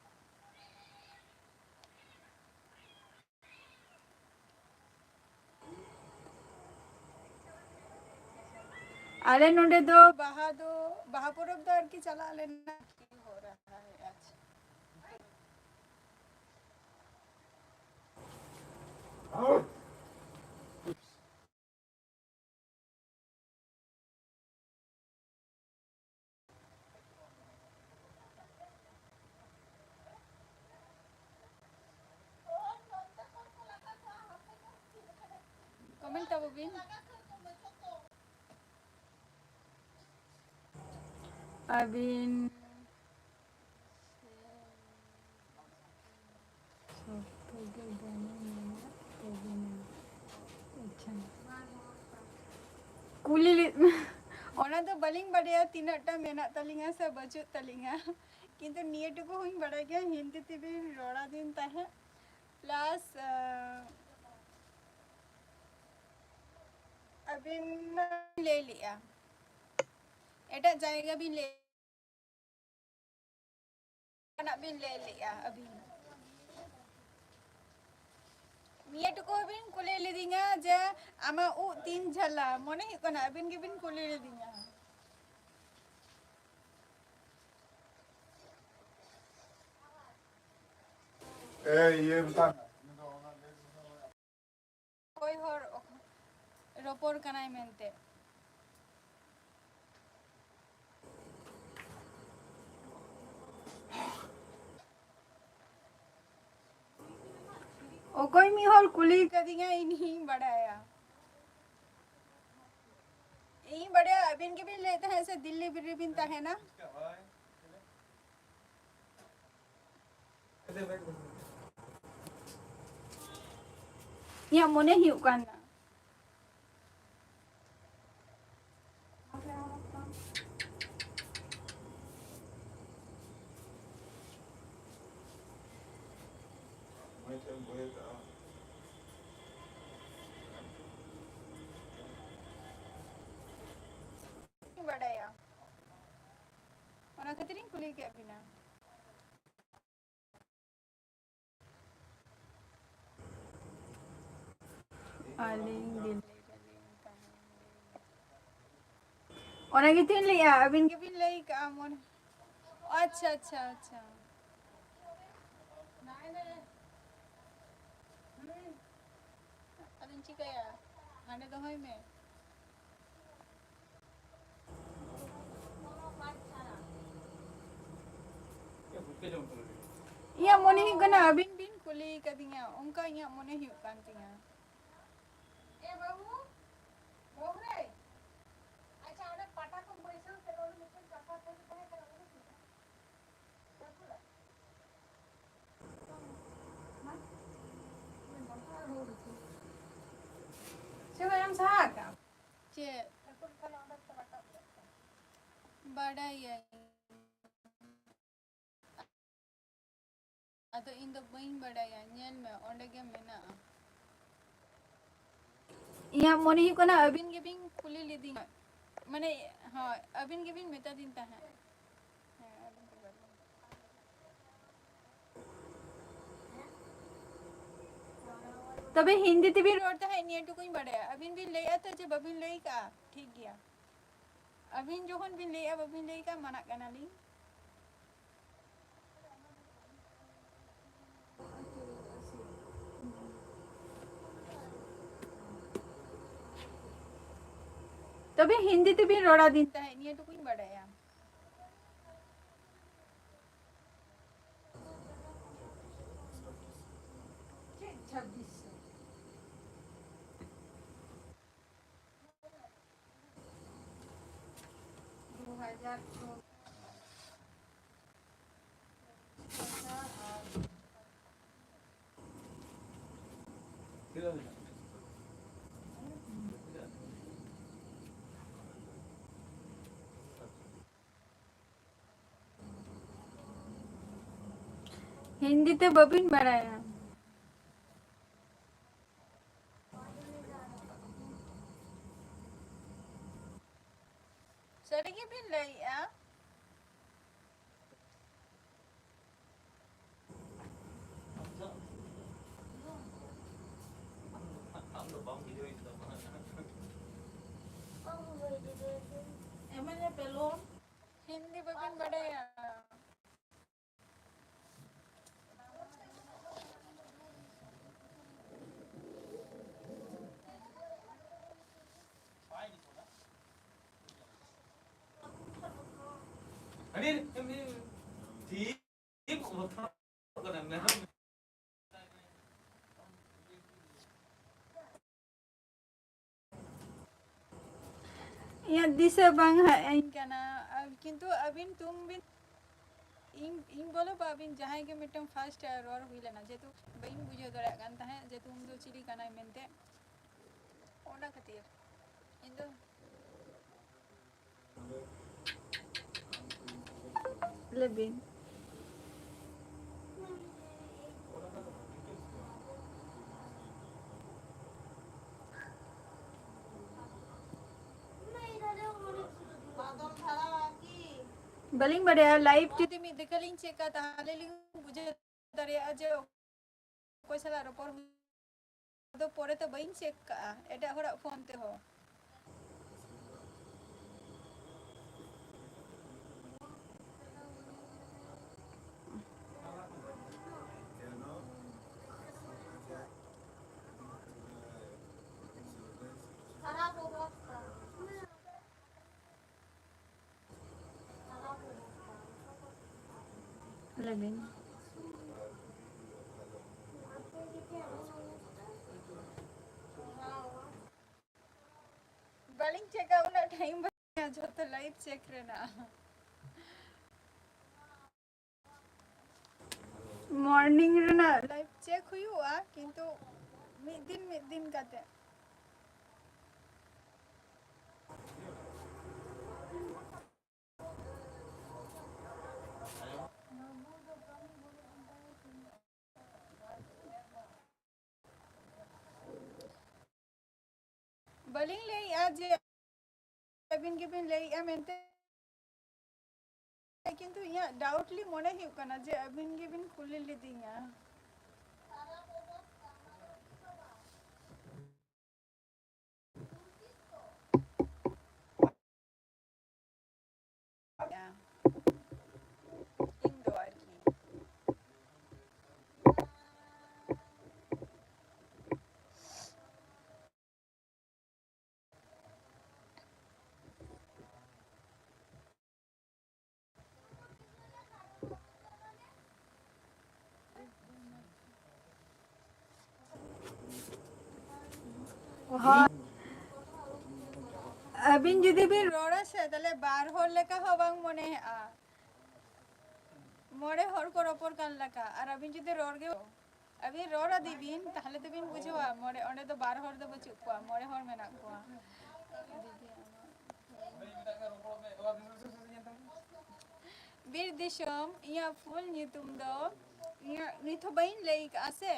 ᱟᱞᱮ ᱱᱚᱰᱮ ᱫᱚ ᱵᱟᱦᱟ ᱫᱚ, ᱵᱟᱦᱟ ᱯᱚᱨᱚᱵᱽ ᱫᱚ ᱟᱨᱠᱤ ᱪᱟᱞᱟᱜ ᱞᱮᱱᱟ᱾ ᱠᱚᱢᱮᱱᱴ ᱛᱟᱵᱚ ᱵᱤᱱ᱾ ᱟᱹᱵᱤᱱ ᱥᱚᱠᱛᱚ ᱜᱮ ᱜᱟᱱ ᱢᱮᱱᱟᱜ ᱛᱟᱵᱤᱱᱟ᱾ ᱟᱪᱪᱷᱟ᱾ ᱠᱩᱞᱤ ᱞᱮ-, ᱚᱱᱟ ᱫᱚ ᱵᱟᱹᱞᱤᱧ ᱵᱟᱰᱟᱭᱟ ᱛᱤᱱᱟᱹᱜ ᱴᱟ ᱢᱮᱱᱟᱜ ᱛᱟᱹᱞᱤᱧᱟ ᱥᱮ ᱵᱟᱹᱪᱩᱜ ᱛᱟᱹᱞᱤᱧᱟ, ᱠᱤᱱᱛᱩ ᱱᱤᱭᱟᱹ ᱴᱩᱠᱩ ᱦᱚᱸᱧ ᱵᱟᱰᱟᱭ ᱜᱮᱭᱟ, ᱦᱤᱱᱫᱤ ᱛᱮᱵᱤᱱ ᱨᱚᱲ ᱟᱹᱫᱤᱧ ᱛᱟᱦᱮᱸᱫ, ᱯᱞᱟᱥ, ᱟᱸ, ᱟᱹᱵᱤᱱ ᱞᱟᱹᱭ ᱞᱮᱜᱼᱟ, ᱮᱴᱟᱜ ᱡᱟᱭᱜᱟ ᱵᱤᱱ ᱞᱟᱹᱭ ᱡᱟᱦᱟᱱᱟᱜ ᱵᱤᱱ ᱞᱟᱹᱭ ᱞᱮᱜᱼᱟ ᱟᱹᱵᱤᱱ᱾ ᱱᱤᱭᱟᱹ ᱴᱩᱠᱩ ᱵᱤᱱ ᱠᱩᱞᱤ ᱞᱤᱫᱤᱧᱟ ᱡᱮ ᱟᱢᱟᱜ ᱩᱵ ᱛᱤᱱ ᱡᱷᱟᱹᱞᱟ, ᱢᱚᱱᱮ ᱦᱩᱭᱩᱜ ᱠᱟᱱᱟ ᱟᱹᱵᱤᱱ ᱜᱮᱵᱤᱱ ᱠᱩᱞᱤ ᱞᱤᱫᱤᱧᱟ᱾ ᱮ, ᱤᱭᱟᱹ ᱢᱮᱛᱟᱭ ᱢᱮ᱾ ᱚᱠᱚᱭ ᱦᱚᱲ ᱨᱚᱯᱚᱲ ᱠᱟᱱᱟᱭ ᱢᱮᱱᱛᱮ᱾ ᱚᱠᱚᱭ ᱢᱤᱫ ᱦᱚᱲ ᱠᱩᱞᱤ ᱠᱟᱫᱤᱧᱟ, ᱤᱧ ᱦᱚᱸᱧ ᱵᱟᱰᱟᱭᱟ᱾ ᱤᱧ ᱵᱟᱰᱟᱭᱟ, ᱟᱹᱵᱤᱱ ᱜᱮᱵᱤᱱ ᱞᱟᱹᱭᱮᱫ ᱛᱟᱦᱮᱸᱫ ᱥᱮ ᱫᱤᱞᱞᱤ ᱨᱮᱵᱤᱱ ᱛᱟᱦᱮᱱᱟ? ᱤᱧᱟᱹᱜ ᱢᱚᱱᱮ ᱦᱩᱭᱩᱜ ᱠᱟᱱᱟ᱾ ᱠᱷᱟᱹᱛᱤᱨᱤᱧ ᱠᱩᱞᱤ ᱠᱮᱫ ᱵᱤᱱᱟ᱾ ᱟᱹᱞᱤᱧ ᱫᱤᱞᱞᱤ ᱨᱮᱞᱤᱧ ᱛᱟᱦᱮᱱ᱾ ᱚᱱᱟ ᱜᱮᱛᱚᱧ ᱞᱟᱹᱭᱮᱜᱼᱟ, ᱟᱹᱵᱤᱱ ᱜᱮᱵᱤᱱ ᱞᱟᱹᱭ ᱠᱟᱜᱼᱟ ᱢᱚᱱᱮ᱾ ᱟᱪᱪᱷᱟ, ᱟᱪᱪᱷᱟ, ᱟᱪᱪᱷᱟ᱾ ᱟᱫᱚᱧ ᱪᱤᱠᱟᱹᱭᱟ? ᱦᱟᱸᱰᱮ ᱫᱚᱦᱚᱭ ᱢᱮ᱾ ᱤᱧᱟᱹᱜ ᱢᱚᱱᱮ ᱦᱩᱭᱩᱜ ᱠᱟᱱᱟ ᱟᱹᱵᱤᱱ ᱵᱤᱱ ᱠᱩᱞᱤ ᱠᱟᱫᱤᱧᱟ, ᱚᱱᱠᱟ ᱤᱧᱟᱹᱜ ᱢᱚᱱᱮ ᱦᱩᱭᱩᱜ ᱠᱟᱱ ᱛᱤᱧᱟ᱾ ᱮ ᱵᱟᱹᱵᱩ, ᱵᱟᱹᱵᱩ ᱨᱮ, ᱟᱪᱪᱷᱟ, ᱚᱸᱰᱮ ᱯᱟᱴᱟ ᱠᱚ ᱵᱟᱹᱭᱥᱟᱹᱣ ᱠᱮᱫ, ᱚᱸᱰᱮ ᱢᱤᱫᱴᱮᱱ ᱠᱟᱛᱷᱟ ᱛᱟᱦᱮᱸ ᱠᱟᱱᱟ, ᱚᱱᱟ ᱫᱚ ᱪᱮᱫ? ᱪᱮᱫ ᱦᱚᱸ ᱮᱢ ᱥᱟᱦᱟ ᱟᱠᱟᱫ? ᱪᱮᱫ? ᱵᱟᱰᱟᱭᱟᱹᱧ᱾ ᱟᱫᱚ ᱤᱧ ᱫᱚ ᱵᱟᱹᱧ ᱵᱟᱰᱟᱭᱟ, ᱧᱮᱞ ᱢᱮ, ᱚᱸᱰᱮ ᱜᱮ ᱢᱮᱱᱟᱜᱼᱟ᱾ ᱤᱧᱟᱹᱜ ᱢᱚᱱᱮ ᱦᱩᱭᱩᱜ ᱠᱟᱱᱟ ᱟᱹᱵᱤᱱ ᱜᱮᱵᱤᱱ ᱠᱩᱞᱤ ᱞᱤᱫᱤᱧᱟ, ᱢᱟᱱᱮ, ᱦᱳᱭ, ᱟᱹᱵᱤᱱ ᱜᱮᱵᱤᱱ ᱢᱮᱛᱟ ᱫᱤᱧ ᱛᱟᱦᱮᱸᱫ᱾ ᱦᱮᱸ, ᱟᱹᱵᱤᱱ ᱜᱮ ᱵᱟᱹᱵᱤᱱ᱾ ᱛᱚᱵᱮ ᱦᱤᱱᱫᱤ ᱛᱮᱵᱤᱱ ᱨᱚᱲ ᱛᱟᱦᱮᱸᱫ, ᱱᱤᱭᱟᱹ ᱴᱩᱠᱩᱧ ᱵᱟᱰᱟᱭᱟ᱾ ᱟᱹᱵᱤᱱ ᱵᱤᱱ ᱞᱟᱹᱭᱮᱫᱼᱟ ᱛᱚ ᱡᱮ ᱵᱟᱹᱵᱤᱱ ᱞᱟᱹᱭ ᱠᱟᱜᱼᱟ, ᱴᱷᱤᱠ ᱜᱮᱭᱟ᱾ ᱟᱹᱵᱤᱱ ᱡᱚᱠᱷᱚᱱ ᱵᱤᱱ ᱞᱟᱹᱭᱮᱫᱼᱟ ᱵᱟᱹᱵᱤᱱ ᱞᱟᱹᱭ ᱠᱟᱜᱼᱟ, ᱢᱟᱱᱟᱜ ᱠᱟᱱᱟᱞᱤᱧ᱾ ᱛᱚᱵᱮ ᱦᱤᱱᱫᱤ ᱛᱮᱵᱤᱱ ᱨᱚᱲ ᱟᱹᱫᱤᱧ ᱛᱟᱦᱮᱸᱫ, ᱱᱤᱭᱟᱹ ᱴᱩᱠᱩᱧ ᱵᱟᱰᱟᱭᱟ᱾ ᱪᱮᱫ ᱪᱷᱟᱵᱵᱤᱥ ᱥᱚ? ᱫᱩ ᱦᱟᱡᱟᱨ ᱪᱷᱚ᱾ ᱦᱤᱱᱫᱤ ᱛᱮ ᱵᱟᱹᱵᱤᱱ ᱵᱟᱲᱟᱭᱟ? ᱥᱟᱹᱨᱤ ᱜᱮᱵᱤᱱ ᱞᱟᱹᱭᱮᱜᱼᱟ? ᱮᱢᱟᱹᱧ ᱯᱮ ᱞᱳᱱ᱾ ᱦᱤᱱᱫᱤ ᱵᱟᱹᱵᱤᱱ ᱵᱟᱰᱟᱭᱟ? ᱤᱧᱟᱹᱜ ᱫᱤᱥᱟᱹ ᱵᱟᱝ ᱦᱮᱡ ᱟᱹᱧ ᱠᱟᱱᱟ, ᱟᱨ ᱠᱤᱱᱛᱩ ᱟᱹᱵᱤᱱ ᱛᱩᱢ ᱵᱤᱱ, ᱤᱧ, ᱤᱧ ᱵᱚᱞᱮ ᱵᱟ ᱟᱹᱵᱤᱱ ᱡᱟᱦᱟᱸᱭ ᱜᱮ ᱢᱤᱫᱴᱟᱝ first ᱨᱚᱲ ᱦᱩᱭ ᱞᱮᱱᱟ, ᱡᱮᱦᱮᱛᱩ ᱵᱟᱹᱧ ᱵᱩᱡᱷᱟᱹᱣ ᱫᱟᱲᱮᱭᱟᱜ ᱠᱟᱱ ᱛᱟᱦᱮᱸᱫ ᱡᱮ ᱛᱩᱢ ᱫᱚ ᱪᱤᱞᱤ ᱠᱟᱱᱟᱭ ᱢᱮᱱᱛᱮ, ᱚᱱᱟ ᱠᱷᱟᱹᱛᱤᱨ ᱤᱧ ᱫᱚ ᱞᱟᱹᱭ ᱵᱤᱱ᱾ ᱵᱟᱹᱞᱤᱧ ᱵᱟᱰᱟᱭᱟ, live ᱡᱩᱫᱤ ᱢᱤᱫ ᱫᱮᱠᱷᱟ ᱞᱤᱧ ᱪᱮᱠᱟ, ᱛᱟᱦᱞᱮ ᱞᱤᱧ ᱵᱩᱡᱷᱟᱹᱣ ᱫᱟᱲᱮᱭᱟᱜᱼᱟ ᱡᱮ ᱚᱠᱚᱭ ᱥᱟᱞᱟᱜ ᱨᱚᱯᱚᱲ ᱦᱩᱭᱩᱜ᱾ ᱟᱫᱚ ᱯᱚᱨᱮ ᱛᱮ ᱵᱟᱹᱧ ᱪᱮᱠ ᱠᱟᱜᱼᱟ ᱮᱴᱟᱜ ᱦᱚᱲᱟᱜ ᱯᱷᱳᱱ ᱛᱮᱦᱚᱸ᱾ ᱞᱟᱹᱭ ᱵᱤᱱ᱾ ᱵᱟᱹᱞᱤᱧ ᱪᱮᱠᱟ, ᱩᱱᱟᱹᱜ ᱴᱟᱭᱤᱢ ᱵᱟᱹᱱᱩᱜᱼᱟ ᱡᱷᱚᱛᱚ live check ᱨᱮᱱᱟᱜ᱾ Morning ᱨᱮᱱᱟᱜ live check ᱦᱩᱭᱩᱜᱼᱟ, ᱠᱤᱱᱛᱩ ᱢᱤᱫ ᱫᱤᱱ ᱢᱤᱫ ᱫᱤᱱ ᱠᱟᱛᱮ᱾ ᱵᱟᱹᱞᱤᱧ ᱞᱟᱹᱭᱮᱜᱼᱟ ᱡᱮ ᱟᱹᱵᱤᱱ ᱜᱮᱵᱤᱱ ᱞᱟᱹᱭᱮᱜᱼᱟ ᱢᱮᱱᱛᱮ, ᱠᱤᱱᱛᱩ ᱤᱧᱟᱹᱜ doubtly ᱢᱚᱱᱮ ᱦᱩᱭᱩᱜ ᱠᱟᱱᱟ ᱡᱮ ᱟᱹᱵᱤᱱ ᱜᱮᱵᱤᱱ ᱠᱩᱞᱤ ᱞᱤᱫᱤᱧᱟ᱾ ᱦᱳᱭ᱾ ᱟᱹᱵᱤᱱ ᱡᱩᱫᱤ ᱵᱤᱱ ᱨᱚᱲᱟ ᱥᱮ, ᱛᱟᱦᱞᱮ ᱵᱟᱨ ᱦᱚᱲ ᱞᱮᱠᱟ ᱦᱚᱸ ᱵᱟᱝ ᱢᱚᱱᱮᱜᱼᱟ᱾ ᱢᱚᱬᱮ ᱦᱚᱲ ᱠᱚ ᱨᱚᱯᱚᱲ ᱠᱟᱱ ᱞᱮᱠᱟ, ᱟᱨ ᱟᱹᱵᱤᱱ ᱡᱩᱫᱤ ᱨᱚᱲ ᱜᱮ, ᱟᱹᱵᱤᱱ ᱨᱚᱲ ᱟᱫᱤ ᱵᱤᱱ, ᱛᱟᱦᱞᱮ ᱛᱚᱵᱤᱱ ᱵᱩᱡᱷᱟᱹᱣᱟ, ᱢᱚᱬᱮ, ᱚᱸᱰᱮ ᱫᱚ ᱵᱟᱨ ᱦᱚᱲ ᱫᱚ ᱵᱟᱹᱪᱩᱜ ᱠᱚᱣᱟ, ᱢᱚᱬᱮ ᱦᱚᱲ ᱢᱮᱱᱟᱜ ᱠᱚᱣᱟ᱾ ᱵᱤᱨ ᱫᱤᱥᱚᱢ, ᱤᱧᱟᱹᱜ ᱯᱷᱩᱞ ᱧᱩᱛᱩᱢ ᱫᱚ, ᱤᱧᱟᱹᱜ ᱱᱤᱛ ᱦᱚᱸ ᱵᱟᱹᱧ ᱞᱟᱹᱭ ᱠᱟᱜᱼᱟ ᱥᱮ᱾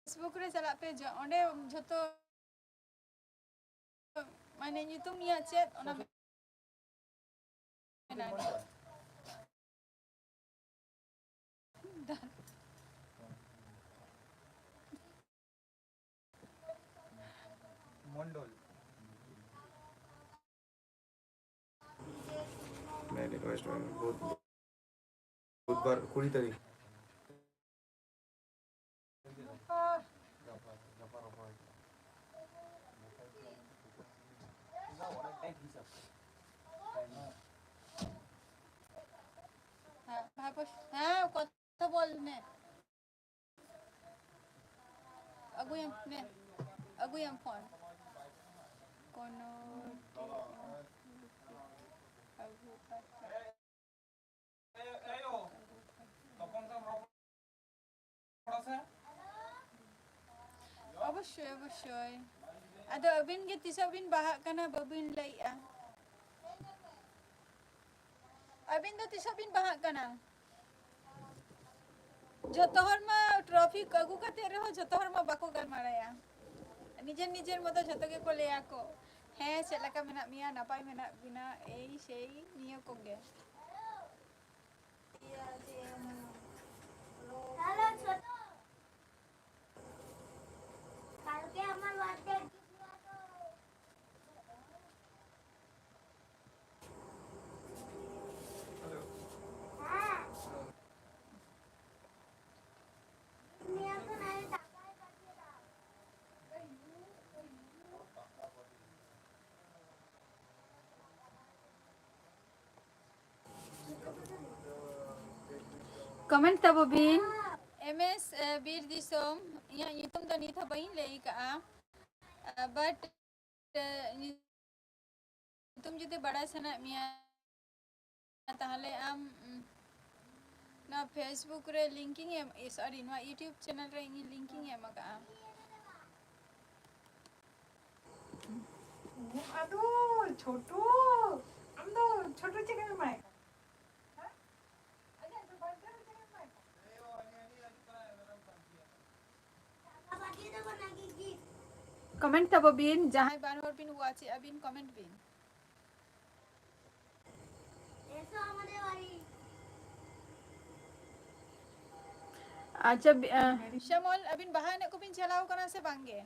Facebook ᱨᱮ ᱪᱟᱞᱟᱜ ᱯᱮ, ᱡᱚ-, ᱚᱸᱰᱮ ᱡᱷᱚᱛᱚ, ᱢᱟᱱᱮ, ᱧᱩᱛᱩᱢ ᱤᱧᱟᱹᱜ ᱪᱮᱫ, ᱚᱱᱟ ᱢᱮᱱᱟᱜᱼᱟ᱾ ᱢᱚᱱᱰᱚᱞ᱾ ᱢᱮᱱ ᱨᱤᱠᱣᱮᱥᱴ ᱢᱮ, ᱵᱩᱫᱷ-, ᱵᱩᱫᱷᱵᱟᱨ ᱠᱩᱲᱤ ᱛᱟᱹᱨᱤᱠᱷ᱾ ᱦᱮᱸ, ᱠᱚᱛᱷᱟ ᱵᱚᱞ ᱢᱮ᱾ ᱟᱹᱜᱩᱭᱟᱢ ᱱᱮ, ᱟᱹᱜᱩᱭᱟᱢ ᱯᱷᱳᱱ᱾ ᱠᱳᱱᱳ ᱟᱹᱜᱩ ᱠᱟᱛᱮ᱾ ᱚᱵᱚᱥᱥᱳᱭ, ᱚᱵᱚᱥᱥᱳᱭ᱾ ᱟᱫᱚ ᱟᱹᱵᱤᱱ ᱜᱮ ᱛᱤᱥᱚᱜ ᱵᱤᱱ ᱵᱟᱦᱟᱜ ᱠᱟᱱᱟ, ᱵᱟᱹᱵᱤᱱ ᱞᱟᱹᱭᱮᱜᱼᱟ? ᱟᱹᱵᱤᱱ ᱫᱚ ᱛᱤᱥᱚᱜ ᱵᱤᱱ ᱵᱟᱦᱟᱜ ᱠᱟᱱᱟ? ᱡᱷᱚᱛᱚ ᱦᱚᱲ ᱢᱟ ᱴᱨᱚᱯᱷᱤ ᱟᱹᱜᱩ ᱠᱟᱛᱮ ᱨᱮᱦᱚᱸ ᱡᱷᱚᱛᱚ ᱦᱚᱲ ᱢᱟ ᱵᱟᱠᱚ ᱜᱟᱞᱢᱟᱨᱟᱭᱟ᱾ ᱱᱤᱡᱮᱨ ᱱᱤᱡᱮᱨ ᱢᱚᱛᱚ ᱡᱷᱚᱛᱚ ᱜᱮᱠᱚ ᱞᱟᱹᱭᱟ ᱠᱚ, "ᱦᱮᱸ, ᱪᱮᱫ ᱞᱮᱠᱟ ᱢᱮᱱᱟᱜ ᱢᱮᱭᱟ, ᱱᱟᱯᱟᱭ ᱢᱮᱱᱟᱜ ᱵᱤᱱᱟ", ᱮᱭ ᱥᱮᱭ ᱱᱤᱭᱟᱹ ᱠᱚᱜᱮ᱾ কালকে আমার বার্থডে। ᱠᱚᱢᱮᱱᱴ ᱛᱟᱵᱚ ᱵᱤᱱ᱾ ᱮᱢ ᱮᱥ ᱵᱤᱨ ᱫᱤᱥᱚᱢ, ᱤᱧᱟᱹᱜ ᱧᱩᱛᱩᱢ ᱫᱚ ᱱᱤᱛ ᱦᱚᱸ ᱵᱟᱹᱧ ᱞᱟᱹᱭ ᱟᱠᱟᱫᱼᱟ, but ᱧᱩᱛᱩᱢ ᱡᱩᱫᱤ ᱵᱟᱲᱟᱭ ᱥᱟᱱᱟᱭᱮᱫ ᱢᱮᱭᱟ, ᱛᱟᱦᱞᱮ ᱟᱢ, ᱩᱢ, ᱱᱚᱣᱟ Facebook ᱨᱮ link ᱤᱧ ᱮᱢ, ᱮ, sorry, ᱱᱚᱣᱟ YouTube channel ᱨᱮ ᱤᱧ link ᱤᱧ ᱮᱢ ᱟᱠᱟᱫᱼᱟ᱾ ᱟᱫᱚ ᱪᱷᱳᱴᱩ, ᱟᱢ ᱫᱚ ᱪᱷᱳᱴᱩ ᱪᱮᱫ ᱮᱢ ᱮᱢᱟᱭ ᱠᱟᱱᱟ? ᱦᱮᱸ? ᱟᱞᱮᱭᱟᱜ ᱫᱚ ᱵᱟᱨᱜᱟᱨ ᱪᱮᱫ ᱮᱢ ᱮᱢᱟᱭ ᱠᱟᱱᱟ? Comment ᱛᱟᱵᱚ ᱵᱤᱱ, ᱡᱟᱦᱟᱸᱭ ᱵᱟᱨ ᱦᱚᱲ ᱵᱤᱱ watch ᱮᱜᱼᱟ ᱵᱤᱱ, comment ᱵᱤᱱ᱾ ᱟᱪᱪᱷᱟ, ᱵᱤ-, ᱟᱸ, ᱥᱮᱢᱚᱞ, ᱟᱹᱵᱤᱱ ᱵᱟᱦᱟ ᱮᱱᱮᱡ ᱠᱚᱵᱤᱱ ᱪᱟᱞᱟᱣ ᱠᱟᱱᱟ ᱥᱮ ᱵᱟᱝ ᱜᱮ?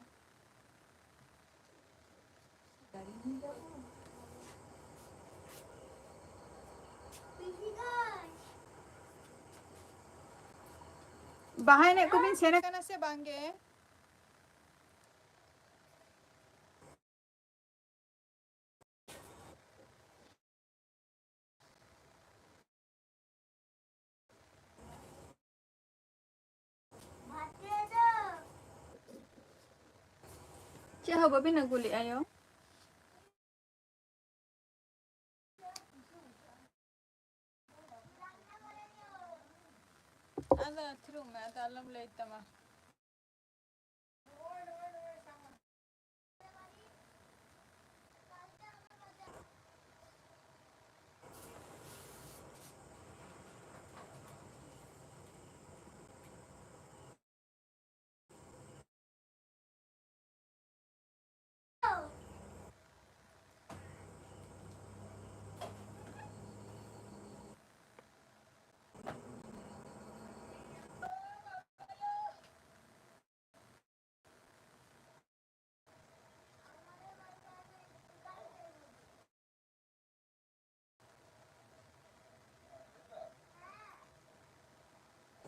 ᱵᱟᱦᱟ ᱮᱱᱮᱡ ᱠᱚᱵᱤᱱ ᱥᱮᱱ ᱟᱠᱟᱱᱟ ᱥᱮ ᱵᱟᱝ ᱜᱮ? ᱪᱮᱫ ᱦᱚᱸ ᱵᱟᱹᱵᱤᱱ ᱟᱹᱜᱩ ᱞᱮᱜᱼᱟ ᱭᱳ? ᱟᱫᱚ ᱛᱷᱤᱨᱚᱜ ᱢᱮ, ᱟᱫᱚ ᱟᱞᱚᱢ ᱞᱟᱹᱭ ᱛᱟᱢᱟ᱾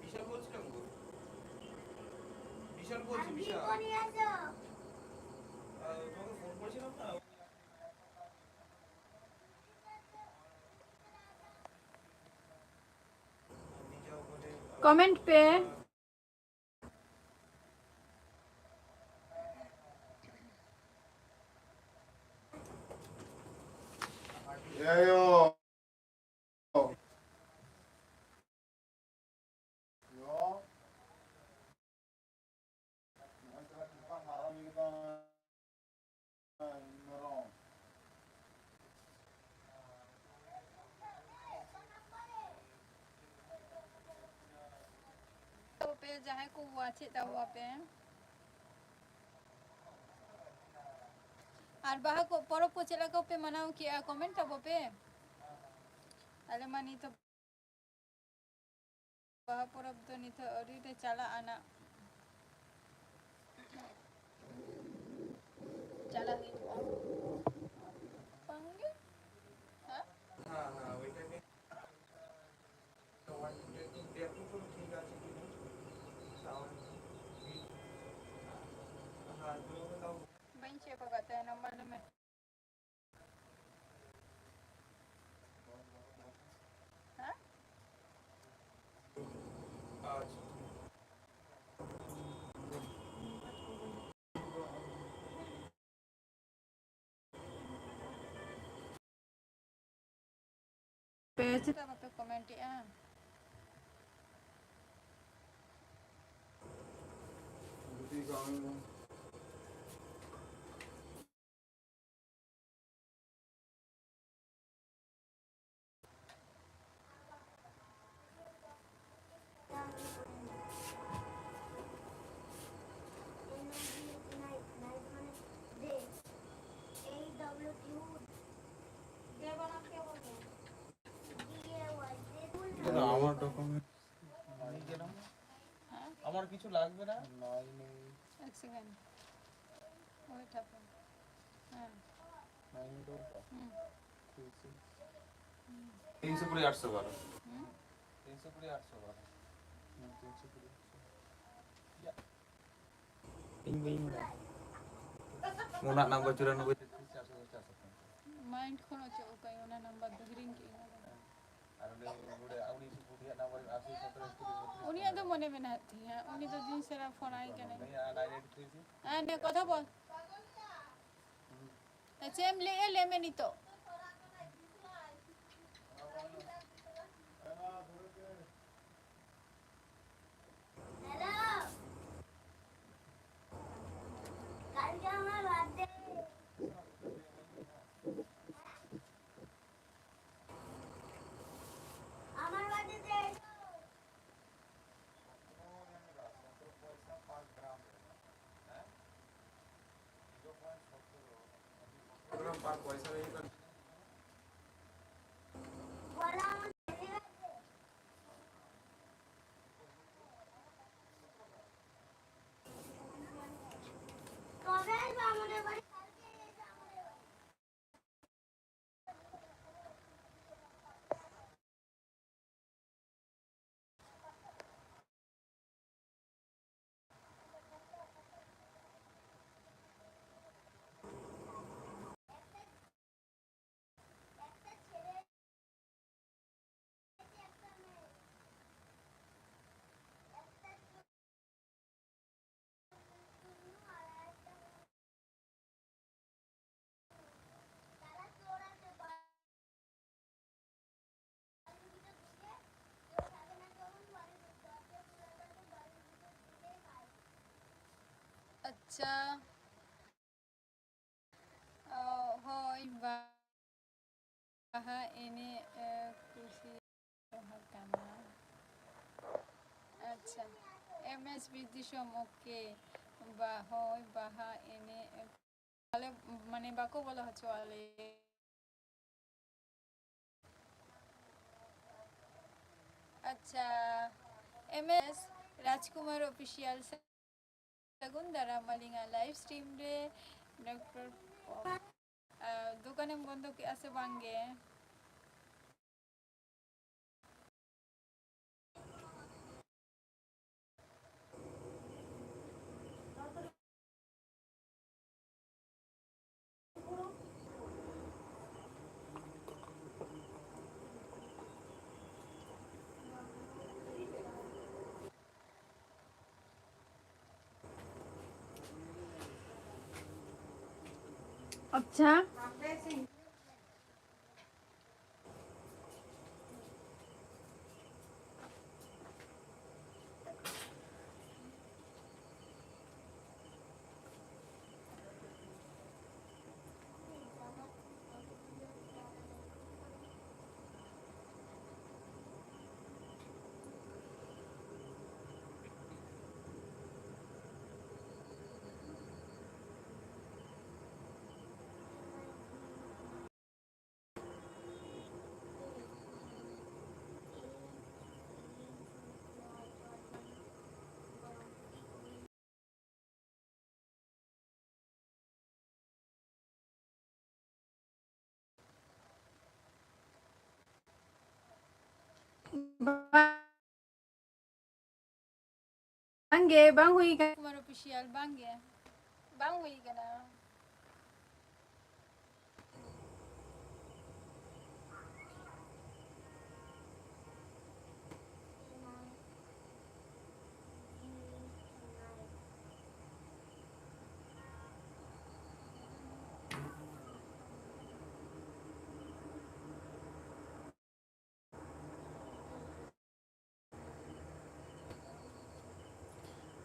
বিশাল বলছিলাম তো। বিশাল বলছি, বিশাল। আর তোমাকে ফোন করেছিলাম না। Comment ᱯᱮ᱾ ᱟᱭᱳ᱾ ᱯᱮ ᱡᱟᱦᱟᱸᱭ ᱠᱚ watch ᱮᱫ ᱛᱟᱵᱚ ᱟᱯᱮ᱾ ᱟᱨ ᱵᱟᱦᱟ ᱠᱚ ᱯᱚᱨᱚᱵᱽ ᱠᱚ ᱪᱮᱫ ᱞᱮᱠᱟ ᱯᱮ ᱢᱟᱱᱟᱣ ᱠᱮᱜᱼᱟ? Comment ᱛᱟᱵᱚ ᱯᱮ᱾ ᱟᱞᱮ ᱢᱟ ᱱᱤᱛ ᱦᱚᱸ ᱵᱟᱦᱟ ᱯᱚᱨᱚᱵᱽ ᱫᱚ ᱱᱤᱛᱚᱜ ᱟᱹᱣᱨᱤ ᱞᱮ ᱪᱟᱞᱟᱜᱼᱟ ᱱᱟᱜ᱾ ᱪᱟᱞᱟᱜ ᱦᱩᱭᱩᱜᱼᱟ᱾ ᱵᱟᱝᱜᱮ? ᱦᱮᱸ? ᱵᱟᱹᱧ check ᱟᱠᱟᱫ ᱛᱟᱭᱟ, number ᱞᱟᱹᱭ ᱢᱮ᱾ ᱦᱮᱸ? ᱯᱮ ᱪᱮᱫᱟᱜ ᱵᱟᱯᱮ comment ᱮᱜᱼᱟ? আমার document। হ্যাঁ? আমার কিছু লাগবে না। এক সেকেন্ড। ওই ঠাকুর। হ্যাঁ। হুম। তিনশো কুড়ি আটশো বারো। হুম? তিনশো কুড়ি আটশো বারো। হুম, তিনশো কুড়ি আটশো। ইয়া। ᱤᱧ ᱵᱟᱹᱧ ᱵᱟᱲᱟᱭᱟ᱾ ᱢᱚᱱᱟᱜ number ᱪᱩᱨᱟᱱᱚᱵᱵᱳᱭ ᱛᱮᱛᱨᱤᱥ ᱪᱟᱨᱥᱚ ᱫᱚᱥ ᱪᱟᱨᱥᱚ ᱯᱚᱧᱪᱟᱥ᱾ Mind ᱠᱷᱚᱱ ᱚᱪᱚᱜ ᱠᱟᱜ ᱟᱹᱧ ᱚᱱᱟ number ᱫᱚ, ᱦᱤᱲᱤᱧ ᱠᱮᱜ ᱟᱹᱧ ᱚᱱᱟ ᱫᱚ᱾ ᱟᱨ ᱚᱸᱰᱮ ᱱᱚᱰᱮ ᱩᱱᱤ ᱵᱩᱰᱷᱤᱭᱟᱜ number ᱟᱥᱤ ᱥᱚᱛᱨᱚ ᱮᱠᱛᱨᱤᱥ ᱵᱚᱛᱨᱤᱥ᱾ ᱩᱱᱤᱭᱟᱜ ᱫᱚ ᱢᱚᱱᱮ ᱢᱮᱱᱟᱜ ᱛᱤᱧᱟ, ᱩᱱᱤ ᱫᱚ ᱫᱤᱱ ᱥᱟᱨᱟ phone ᱟᱭ ᱠᱟᱱᱟᱧ᱾ ᱩᱱᱤᱭᱟᱜ nine eight three six᱾ ᱦᱮᱸ, ᱱᱮ ᱠᱚᱛᱷᱟ ᱵᱚᱞ᱾ ᱦᱩᱸ᱾ ᱪᱮᱫ ᱮᱢ ᱞᱟᱹᱭᱮᱜᱼᱟ? ᱞᱟᱹᱭ ᱢᱮ ᱱᱤᱛᱚᱜ᱾ ᱟᱪᱪᱷᱟ᱾ ᱚ, ᱦᱳᱭ, ᱵᱟᱦᱟ ᱮᱱᱮᱡ, ᱮ, ᱠᱩᱥᱤ ᱛᱟᱦᱮᱸ ᱠᱟᱱᱟ᱾ ᱟᱪᱪᱷᱟ, ᱮᱢ ᱮᱥ ᱵᱤᱨ ᱫᱤᱥᱚᱢ, ᱳᱠᱮ᱾ ᱵᱟ-, ᱦᱳᱭ, ᱵᱟᱦᱟ ᱮᱱᱮᱡ, ᱟᱞᱮ, ᱢᱟᱱᱮ, ᱵᱟᱠᱚ ᱵᱚᱞᱚ ᱦᱚᱪᱚᱣᱟᱜ ᱞᱮᱭᱟ᱾ ᱟᱪᱪᱷᱟ, ᱮᱢ ᱮᱥ ᱨᱟᱡᱽᱠᱩᱢᱟᱨ ᱚᱯᱷᱤᱥᱤᱭᱟᱞ, ᱥᱟᱹᱜᱩᱱ ᱫᱟᱨᱟᱢ ᱟᱹᱞᱤᱧᱟᱜ ᱞᱟᱭᱤᱵᱷ ᱥᱴᱨᱤᱢ ᱨᱮ᱾ ᱰᱚᱠᱴᱚᱨ ᱯᱚ-, ᱟ, ᱫᱚᱠᱟᱱᱮᱢ ᱵᱚᱱᱫᱚ ᱠᱮᱜᱼᱟ ᱥᱮ ᱵᱟᱝ ᱜᱮ? ᱟᱪᱪᱷᱟ᱾ ᱵᱟᱝ ᱜᱮ, ᱵᱟᱝ ᱦᱩᱭ ᱠᱟᱱᱟ᱾ ᱠᱩᱢᱟᱨ ᱚᱯᱷᱤᱥᱤᱭᱟᱞ, ᱵᱟᱝ ᱜᱮ, ᱵᱟᱝ ᱦᱩᱭ ᱠᱟᱱᱟ᱾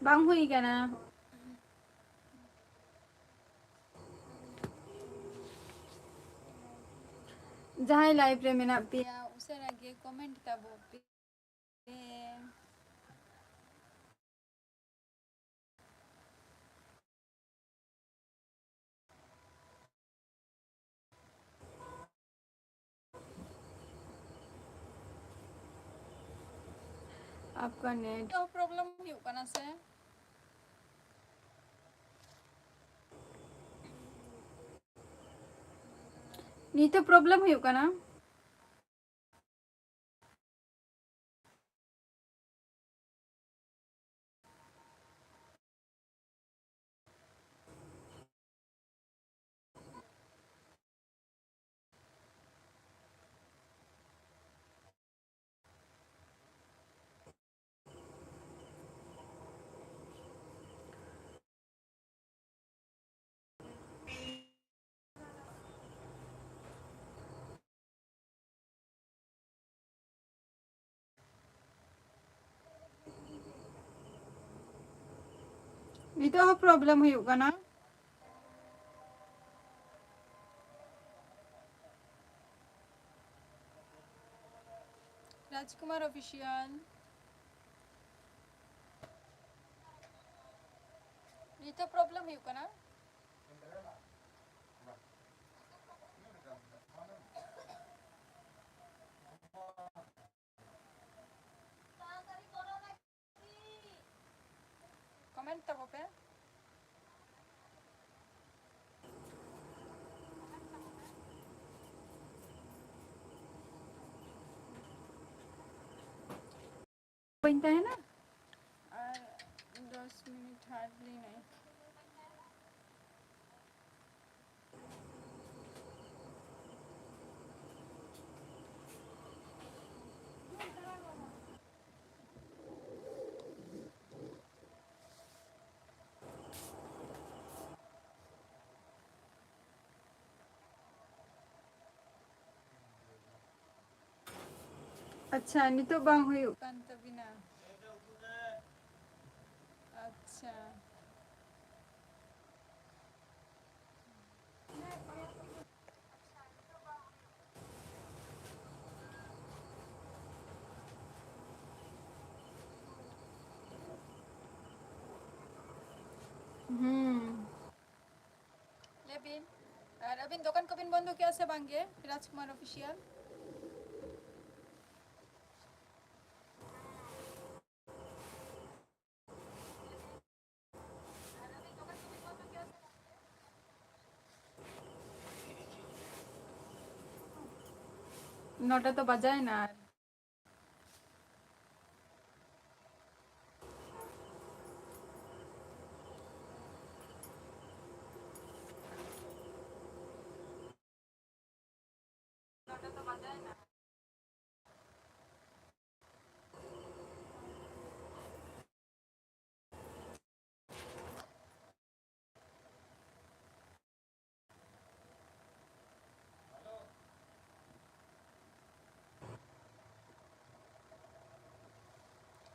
ᱵᱟᱝ ᱦᱩᱭ ᱠᱟᱱᱟ᱾ ᱡᱟᱦᱟᱸᱭ ᱞᱟᱭᱤᱵᱷ ᱨᱮ ᱢᱮᱱᱟᱜ ᱯᱮᱭᱟ, ᱩᱥᱟᱹᱨᱟ ᱜᱮ ᱠᱚᱢᱮᱱᱴ ᱛᱟᱵᱚ ᱯᱮ᱾ ᱟᱯᱠᱟ ᱱᱮᱴ ᱯᱨᱚᱵᱞᱮᱢ ᱦᱩᱭᱩᱜ ᱠᱟᱱᱟ ᱥᱮ? ᱱᱤᱛᱚᱜ ᱯᱨᱚᱵᱞᱮᱢ ᱦᱩᱭᱩᱜ ᱠᱟᱱᱟ᱾ ᱱᱤᱛᱚᱜ ᱦᱚᱸ ᱯᱨᱚᱵᱞᱮᱢ ᱦᱩᱭᱩᱜ ᱠᱟᱱᱟ᱾ ᱨᱟᱡᱽᱠᱩᱢᱟᱨ ᱚᱯᱷᱤᱥᱤᱭᱟᱞ᱾ ᱱᱤᱛᱚᱜ ᱯᱨᱚᱵᱞᱮᱢ ᱦᱩᱭᱩᱜ ᱠᱟᱱᱟ᱾ ᱠᱚᱢᱮᱱᱴ ᱛᱟᱵᱚ ᱯᱮ᱾ ᱵᱟᱹᱧ ᱛᱟᱦᱮᱱᱟ᱾ ᱟᱨ ᱫᱚᱥ ᱢᱤᱱᱤᱴ ᱦᱟᱨᱰᱞᱤ ᱱᱟᱭ᱾ ᱟᱪᱪᱷᱟ, ᱱᱤᱛᱚᱜ ᱵᱟᱝ ᱦᱩᱭᱩᱜ ᱠᱟᱱ ᱛᱟᱵᱤᱱᱟ᱾ ᱟᱪᱪᱷᱟ᱾ ᱦᱩᱸ᱾ ᱞᱟᱹᱭ ᱵᱤᱱ, ᱟᱨ ᱟᱹᱵᱤᱱ ᱫᱚᱠᱟᱱ ᱠᱚᱵᱤᱱ ᱵᱚᱱᱫᱚ ᱠᱮᱜᱼᱟ ᱥᱮ ᱵᱟᱝ ᱜᱮ, ᱨᱟᱡᱽᱠᱩᱢᱟᱨ ᱚᱯᱷᱤᱥᱤᱭᱟᱞ? ᱱᱚᱴᱟ ᱛᱚ ᱵᱟᱡᱟᱭᱮᱱᱟ᱾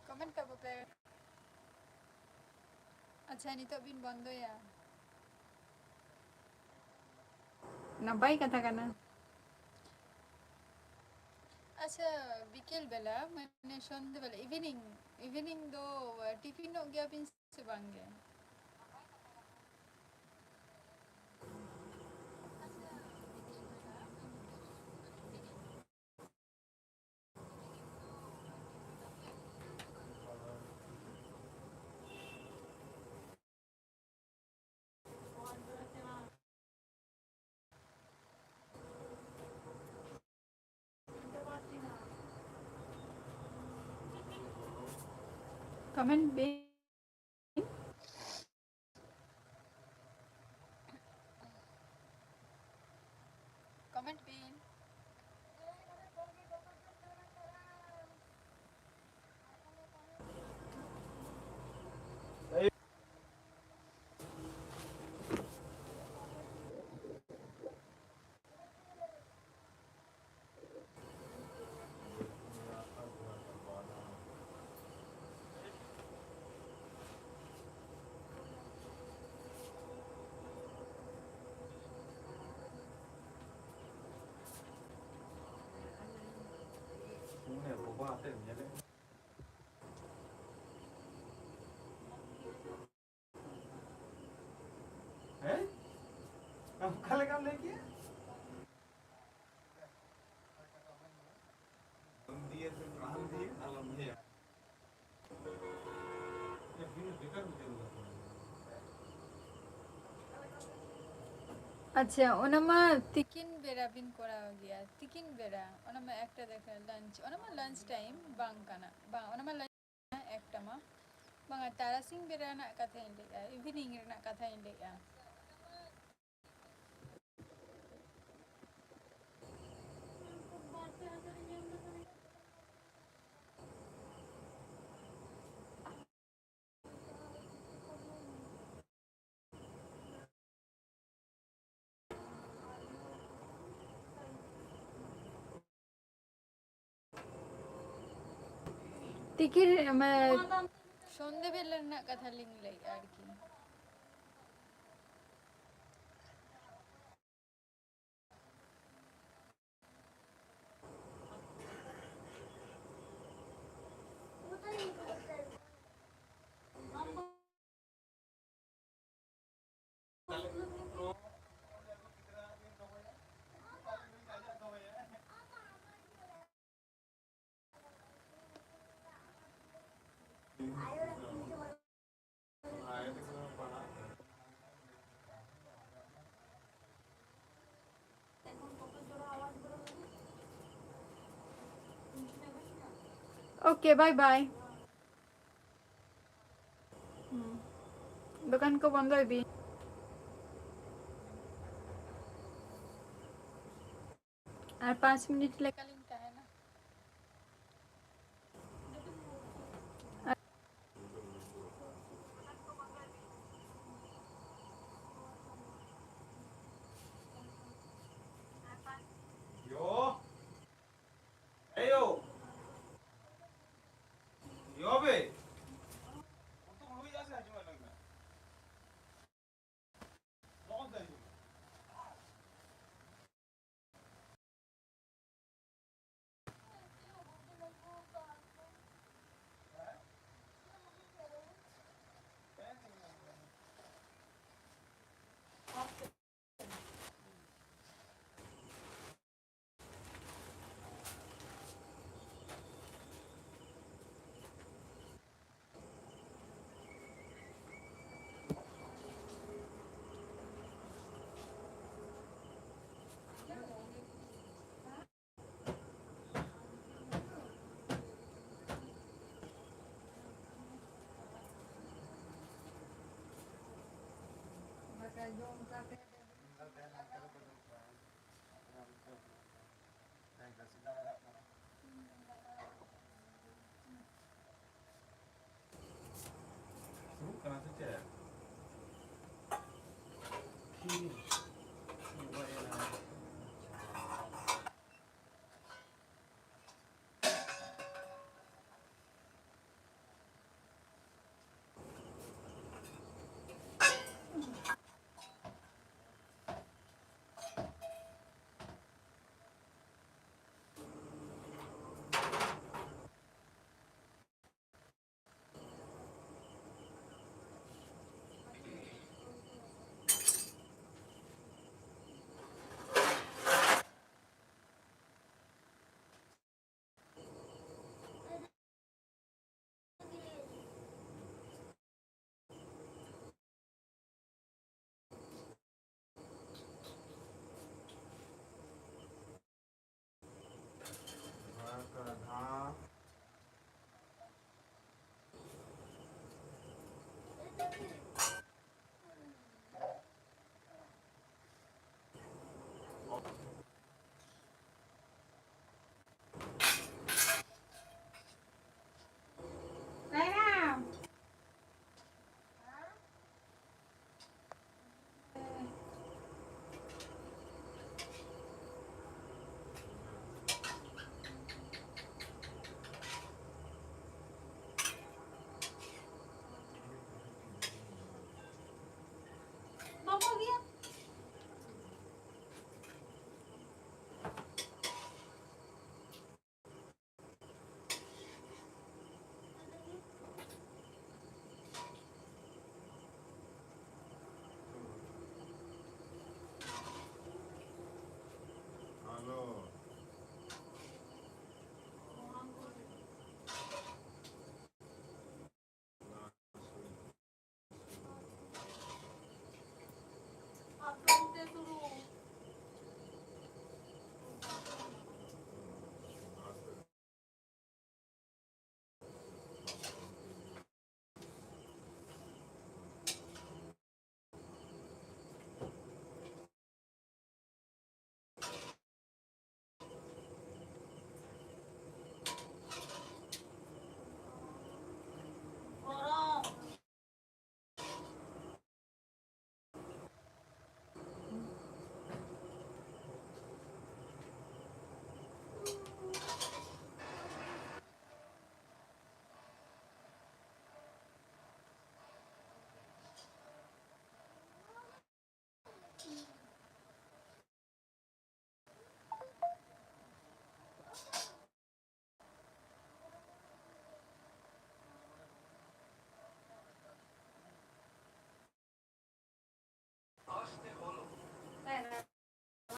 ᱠᱚᱢᱮᱱᱴ ᱠᱟᱜ ᱠᱚᱯᱮ᱾ ᱟᱪᱪᱷᱟ, ᱱᱤᱛᱚᱜ ᱵᱤᱱ ᱵᱚᱱᱫᱚᱭᱟ? ᱱᱟᱯᱟᱭ ᱠᱟᱛᱷᱟ ᱠᱟᱱᱟ᱾ ᱟᱪᱪᱷᱟ, ᱵᱤᱠᱮᱞ ᱵᱮᱞᱟ, ᱢᱟᱱᱮ ᱥᱚᱱᱫᱷᱮ ᱵᱮᱞᱟ, ᱤᱵᱷᱤᱱᱤᱝ, ᱤᱵᱷᱤᱱᱤᱝ ᱫᱚ ᱴᱤᱯᱷᱤᱱᱚᱜ ᱜᱮᱭᱟᱵᱤᱱ ᱥᱮ ᱵᱟᱝ ᱜᱮ? Comment ᱵᱤᱱ᱾ Comment ᱵᱤᱱ᱾ ᱩᱱᱤ ᱵᱟᱵᱟ ᱟᱛᱮ ᱧᱮᱞᱮ᱾ ᱦᱮᱸ? ᱚᱠᱟ ᱞᱮᱠᱟᱢ ᱞᱟᱹᱭ ᱠᱮᱜᱼᱟ? ᱟᱞᱚᱢ ᱫᱤᱭᱮ ᱥᱮ ᱟᱞᱚᱢ ᱫᱤᱭᱮ, ᱟᱞᱚᱢ ᱫᱤᱭᱮ᱾ ᱟᱪᱪᱷᱟ, ᱚᱱᱟ ᱢᱟ ᱛᱤᱠᱤᱱ ᱵᱮᱲᱟ ᱵᱤᱱ ᱠᱚᱨᱟᱣ ᱜᱮᱭᱟ, ᱛᱤᱠᱤᱱ ᱵᱮᱲᱟ, ᱚᱱᱟ ᱢᱟ ᱮᱠᱴᱟ ᱫᱮᱠᱷᱟ lunch, ᱚᱱᱟ ᱢᱟ lunch time ᱵᱟᱝ ᱠᱟᱱᱟ, ᱵᱟᱝ, ᱚᱱᱟ ᱢᱟ lunch ᱮᱠᱴᱟ ᱢᱟ ᱵᱟᱝᱟ, ᱛᱟᱨᱟᱥᱤᱧ ᱵᱮᱲᱟ ᱨᱮᱱᱟᱜ ᱠᱟᱛᱷᱟᱧ ᱞᱟᱹᱭᱮᱜᱼᱟ, evening ᱨᱮᱱᱟᱜ ᱠᱟᱛᱷᱟᱧ ᱞᱟᱹᱭᱮᱜᱼᱟ᱾ ᱛᱤᱠᱤᱱ, ᱢᱟᱱᱮ, ᱥᱚᱱᱫᱷᱮ ᱵᱮᱞᱟ ᱨᱮᱱᱟᱜ ᱠᱟᱛᱷᱟ ᱞᱤᱧ ᱞᱟᱹᱭᱮᱫᱼᱟ ᱟᱨᱠᱤ᱾ Okay, bye bye. ᱫᱚᱠᱟᱱ ᱠᱚ ᱵᱚᱱᱫᱚᱭ ᱵᱤᱱ᱾ ᱟᱨ ᱯᱟᱸᱪ ᱢᱤᱱᱤᱴ ᱞᱮᱠᱟ ᱞᱤᱧ ᱛᱟᱦᱮᱱᱟ᱾ ᱭᱳ᱾ ᱮᱭᱳ᱾ ᱭᱳ ᱵᱮ᱾ ᱩᱛᱩ ᱦᱩᱭ ᱟᱥᱮ ᱦᱤᱡᱩᱜ ᱢᱮ ᱞᱟᱹᱭ ᱢᱮ᱾ ᱞᱚᱜᱚᱱ ᱛᱮ ᱦᱤᱡᱩᱜ ᱢᱮ᱾ ᱥᱩᱨᱩᱜ ᱠᱟᱱᱟ ᱥᱮ ᱪᱮᱫ?